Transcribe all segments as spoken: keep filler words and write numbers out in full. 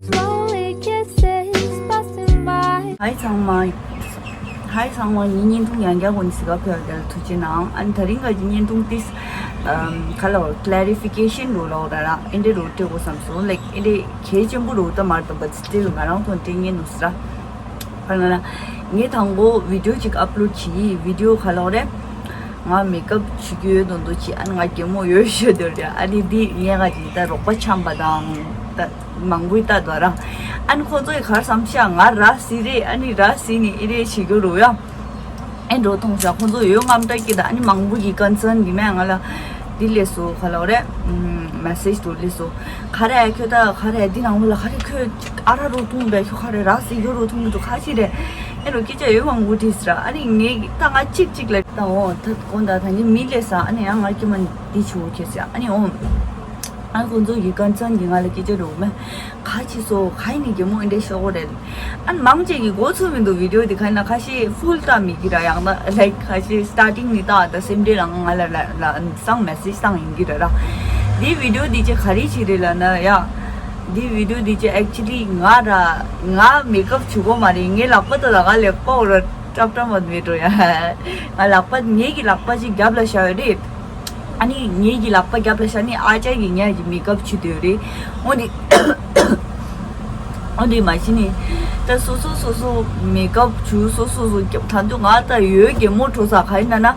Slowly kisses passing by. Hi ཚང་མ། Hi ཚང་མ། ངའི་བརྙན་ཐུང་ཡང་བསྐྱར་ངོ་ནས་གཟིགས་ག་ཕེབས་པ་དེ་ལ་ཐུགས་རྗེ་གནང་། ཨ་ནི་དེ་རིང་ག་གི་བརྙན་ཐུང་ཏིས་ཨམ་ག་ལ་ཀླེ་རི་ཕི་ཀེ་ཤན་རོ་ལོ་ར་ར་ཨེ་འདྲེ་རོ་སྤྲད་དགོས་བསམ་སོང་། ལེག་ཨེ་འདྲེ་གལ་ཆེན་པོ་རོ་ད་མར་དང་བ་སྟིལ་ང་རང་ཐོན་སྤྲད་ཉན་ནུ་སི་ར། ཁ་ན་ན་ངས་དང་པོ་བི་ཌིའོ་གཅིག་ཨབ་ལོཌ་བྱེད་ཡིན། བི་ཌིའོ་ག་ལོག་རེད། ང་མེ་ཀབ་བྱེད་རྒྱུ་ཡོད་དོན་དུ་བྱེད། ཨ་ནི་ང་གད་མོ་ཡོད་ཤོད་དོ་རེད། ཨ་ནི་འདི་ངས་ག་ཅིག་ད་རོགས་པ་འཆམ་པ་དང་ད་མང་པོའི་ལྟ་དོ་ར། ཨ་ནི་ཁོ་ཚོ་ཡི་གར་བསམ་ཤ་ང་ར་སི་རེད། ཨ་ནི་ར་སི་ནི་ཨི་རེད་བྱེད་རྒྱུ་རུ་ཡ། ཨེ་འགྲོ་ཐོང་ཤ་ཁོ་ཚོ་ཡོད་རྔམ་སྟག་གི་ད། ཨ་ནི་མང་པོ་གི་ཀོན་སརན་གི་མེད་ང་ལ་འདི་ལས་སོ་ག་ལོག་རེད། མེ་སེ་ཇི་དུ་ལས་སོ། ག་རེ་ཁྱོད་ད་ག་རེ་འདི་ནང་ལ་ག་རེ་ཁྱོད་ཨ་ར་རུ་ཐུང་བས་ཁྱོད་ག་རེ་ར་སི་ཡོད་རུ་ཐུང་གི་འདུག་ཁ་ཤི་རེད། ཨེ་རོ་སྐད་ཆ་ཡོད་མང་པོ་དྲིས་ར། ཨ་ནི་ངས་ད་ང་གཅིག་གཅིག་ལ་ད་འོ་ད་དགོང་ད་ད་ནི་མི་ལས་ས། ཨ་ནི་ཡང་ང་སྐྱེ་མ་འདི་ཆུ་བོ་ཁྱེར་ས། ཨ་ནི་འོ་ཨ་ཁོང་ཚོ་གི་ཀོན་སརན་གི་ང་ལ་སྐད་ཆ་རོགས་མེད། ག་ཅི་སོ་ག་ཡིན་ནི་གེ་མོ་འདྲ་ཤོག་གོ་རེད། ཨ་ནི་མང་ཆེ་གི་གོ་ཚུལ་མི་འདུག་བི་ཌིའོ་དེ་ཁ་ན་ཁ་ཤས་ཕུལ་ལྟ་མི་གི་ར་ཡང་ན་ལའིག་ཁ་ཤས་སི་ཊར་ཊིང་ནི་ད་ད་སེམས་འདྲ་རང་ང་ལ་ལ་ལ་སང་མེ་སེ་ཇི་སང་ཡིན་གི་ར་ར། འདི་བི་ཌིའོ་འདི་ཅི་ག་རེ་བྱེད་རེད་ལ་ན་ཡ། འདི་བི་ཌིའོ་འདི་ཅི་ཨེག་ཅུ་ལི་ང་ར་ང་མེ་ཀབ་བྱུག་གོ་མ་རེད། ངའི་ལག་པ་ད་ད་ག་ལེགས་པོ་ར་ཀྲབ་ཀྲབ་མ་མེད་འགྲོ་ཡ། ང་ལག་པ་ངའི་གི་ལག་པ་ཅིག་རྒྱབ་ལ་བཞག་ཡོད་རེད། ཨ་ནི་ངའི་གི་ལག་པ་རྒྱབ་ལ་བཞག་ནི་ཨ་ཅག་གི་ངའི་གི་མེ་ཀབ་བྱུག་དེ་ཡོད་རེད། འོ་འདི་འོ་འདི་མ་གཞི་ནི་ད་སོ་སོ་སོ་སོ་མེ་ཀབ་བྱུག་སོ་སོ་སོ་རྒྱབ་ད་དུང་ང་ད་ཡོད་གེ་མོ་འགྲོ་ས་ག་ཡིན་ན་ན་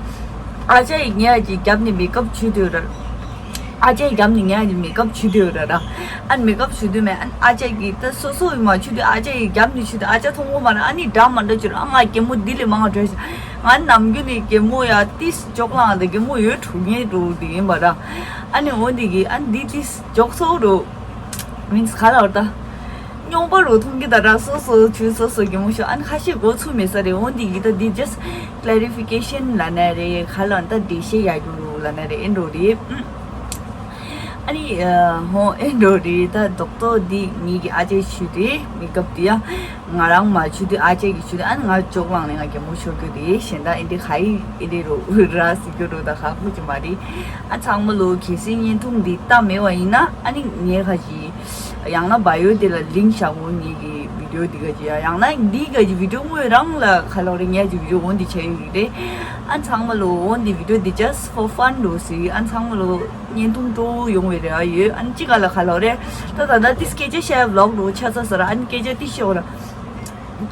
ཨ་ཅག་གི་ངའི་གི་རྒྱབ་ནི་མེ་ཀབ་བྱུག་དེ་ཡོད་རེད། ཨ་ཅག་གི་རྒྱབ་ནི་ངའི་གི་མེ་ཀབ་བྱུག་དེ་ཡོད་རེད་ར། ཨ་ནི་མེ་ཀབ་བྱུག་དེ་མེད། ཨ་ནི་ཨ་ཅག་གི་ད་སོ་སོ་ཡི་མ་བྱུག་དེ་ཨ་ཅག་གི་རྒྱབ་ནི་བྱུག་དེ་ཨ་ཅག་མཐོང་གོ་མ་ར། ཨ་ནི་འདྲ་མ་འདྲ་བྱུག་ར། ཨ་ང་གེ་མོ་འདི་ལས་མང་བ་འགྲོ་ཞིག་ང་ནམ་རྒྱུན་ནས་གད་མོ་ཡ་ཏིས་ཅོག་ལང་དེ་གད་མོ་ཡོད་དྲུག་ངེས་འགྲོ་དེ་ཡིན་པ་ར། ཨ་ནི་འོ་འདི་གི་ཨ་ནི་འདི་ཏིས་ཅོག་སོ་རོ། མིན་སི་ག་ལ་བར་ད། རྙོག་པ་རོ་མཐོང་གི་ད་ར་སོ་སོ་ཆུ་སོ་སོ་གད་མོ་ཤོ། ཨ་ནི་ཁ་ཤས་གོ་ཚུལ་མེད་ས་རེད། འོ་འདི་གི་ད་འདི་just clarification ལ་ན་རེད། ག་ལ་ད་འགྲེལ་བཤད་ཡ་རྒྱུ་རོ་ལ་ན་རེད། ཨེ་འགྲོ་རེད། ཨ་ནི་ཧོ་ཨེ་འགྲོ་རེད། ད་རྡོག་རྡོག་འདི་ངེད་ཀྱི་ཨ་ཅེ་ཆུ་དེ་མེ་ཀབ་དེ་ཡ། ང་རང་མ་ཆུ་དུས་ཨ་ཅེ་གི་ཆུ་དུས་ཨ་ནི་ང་ཅོག་ལང་ནས་ང་གད་མོ་ཤོར་རྒྱུ་རེད། གཞན་དག་ཨེ་འདྲི་ཧ་ཡི་ཨེ་འདྲི་རོ་ར་སི་རྒྱུ་རོ་ད་ཧ་གོ་གི་མ་རེད། ཨ་ཚང་མ་ལོ་གལ་སྲིད་བརྙན་ཐུང་འདི་ལྟ་མེད་པ་ཡིན་ན་ཨ་ནི་ངས་ཁ་ཅིག་ཡང་ན་བ་ཡོ་དེ་ལ་ལིང་བཞག་འོ་ངེད་ཀྱི་བི་ཌིའོ་འདི་ག་ཅིག་ཡ། ཡང་ན་འདི་ག་ཅིག་བི་ཌིའོ་དངོས་རང་ལ་ཁ་ལོ་རེ་ངས་ཀྱི་བི་ཌིའོ་འོ་འདི་བྱས་ཡོད་ཀྱི་རེད། ཨ་ཚང་མ་ལོ་འོ་འདི་བི་ཌིའོ་འདི་just for fun རོ་སི། ཨ་ཚང་མ་ལོ་བརྙན་ཐུང་སྤྲོ་བོ་ཡོང་བའི་རེ་བ་ཡོད། ཨ་ནི་ཅི་ག་ལ་ཁ་ལོ་རེ་ད་ད་ད་ཏི་སྐད་ཆ་བཤད་ཝི་ལོག་རོ་ཆ་ཚ་ས་ར། ཨ་ནི་སྐད་ཆ་ཏི་ཤོག་ར།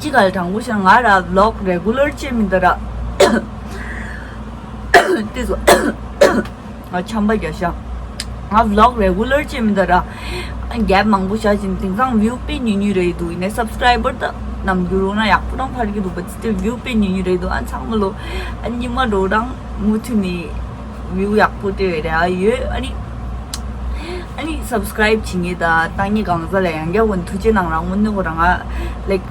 ཅི་ག་ལ་དྲང་པོ་བཤད་ན་ང་ར་ཝི་ལོག་རེ་གུ་ལར་བྱེད་མི་འདུག་ར། ཏི་སོ། ང་ཆམ་པ་རྒྱག་ཤག་ང་ཝི་ལོག་རེ་གུ་ལར་བྱེད་མི་འདུག་ར། རྒྱབ་མང་པོ་བཞག་ཅིང་དེང་སང་བིའུ་དཔེ་ཉུང་ཉུང་རེད་འདུག་ཡིན་ནའི་སབ་སི་ཀ་རའི་བར་ད་ནམ་རྒྱུན་རོ་ན་ཡག་པོ་རང་འཕར་གྱི་འདུག་པ་ཙི་ཏི་བིའུ་དཔེ་ཉུང་ཉུང་རེད་འདུག་ཨ་ཚང་མ་ལོ་ཨ་ཉི་མ་འགྲོ་རང་མུ་མཐུད་ནས་བིའུ་ཡག་པོ་སྤྲད་པའི་རེ་བ་ཡོད། ཨ་ནི་ཨ་ནི་སབ་སི་ཀ་རའིབ་བྱེད་མཁན་དང་ལྟ་མཁན་གང་ཟག་ལ་ཡང་བསྐྱར་ཀུན་ཐུགས་རྗེ་གནང་རང་མུ་ནུ་གོ་རང་ང་ལེག་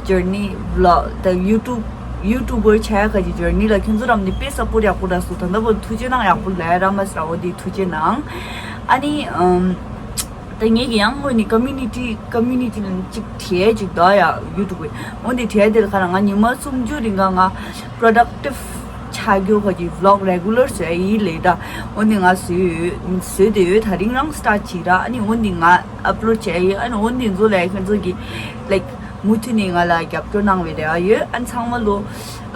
ཇར་ནི་ཝི་ལོག་ད་ཡུ་ཊུབ་ཡུ་ཊུབ་བར་ཆགས་ཡག་ག་ཅིག་ཇར་ནི་ལ་ཁྱོད་ཚོ་རམ་ནི་དཔེ་སབ་པོར་ཡག་པོ་རག་སོང་། ད་ལྟ་བར་ཐུགས་རྗེ་གནང་ཡག་པོ་ལ་ར་མ་སི་ར་འོ་དེ་ཐུགས་རྗེ་གནང་། ཨ་ནི་ཨམ་ད་ངེད་ཀྱི་ཡང་ངོས་ནི་ཀོ་མུ་ནི་ཊི་ཀོ་མུ་ནི་ཊི་ནང་གཅིག་བྲིས་ཅིག་ད་ཡ་ཡུ་ཊུབ་གི་འོ་དེ་བྲིས་དེ་ལ་ཁ་ན་ང་ཉི་མ་སུམ་ཅུ་རིང་ག་ང་པྲོ་ཌག་ཊིབ་ཆགས་རྒྱུ་ག་ཅིག་ཝི་ལོག་རེ་གུ་ལར་བཟོས་ཡིན་ལེ་ད། འོ་དེ་ང་བཟོས་ཡོད་བཟོས་དེ་ཡོད། ད་རིང་རང་སི་ཊར་ཊི་བྱས་ར། ཨ་ནི་འོ་དེ་ང་ཨབ་ལོཌ་བྱས་ཡོད། ཨ་ནི་འོ་དེ་ཚོ་ལ་ཁྱོད་ཚོ་གི་ལེག་མུ་མཐུད་ནས་ང་ལ་རྒྱབ་སྐྱོར་གནང་བའི་རེ་བ་ཡོད། ཨ་ཚང་མ་ལོ་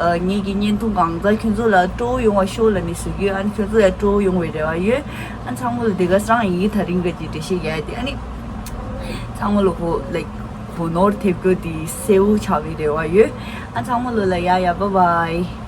ངེད་ཀྱི་བརྙན་ཐུང་གང་ཟག་ཁྱོད་ཚོ་ལ་སྤྲོ་བོ་ཡོང་བ་ཤོག་ལ་ནི་ཟེར་གྱི་ཡོད། ཨ་ནི་ཁྱོད་ཚོ་ལ་སྤྲོ་བོ་ཡོང་བའི་རེ་བ་ཡོད། ཨ་ཚང་མ་ལོ་དེ་ག་སང་ཡིན་ད་རིང་ག་ཅིག་འགྲེལ་བཤད་རྒྱག་དེ། ཨ་ནི་ཚང་མ་ལོ་ཁོ་ལེག་གོ་ནོར་ཐེབས་རྒྱུ་དེ་སེའུ་ཆགས་པའི་རེ་བ་ཡོད། ཨ་ཚང་མ་ལོ་ལ་ཡ་ཡ་བྷའི་བྷའི།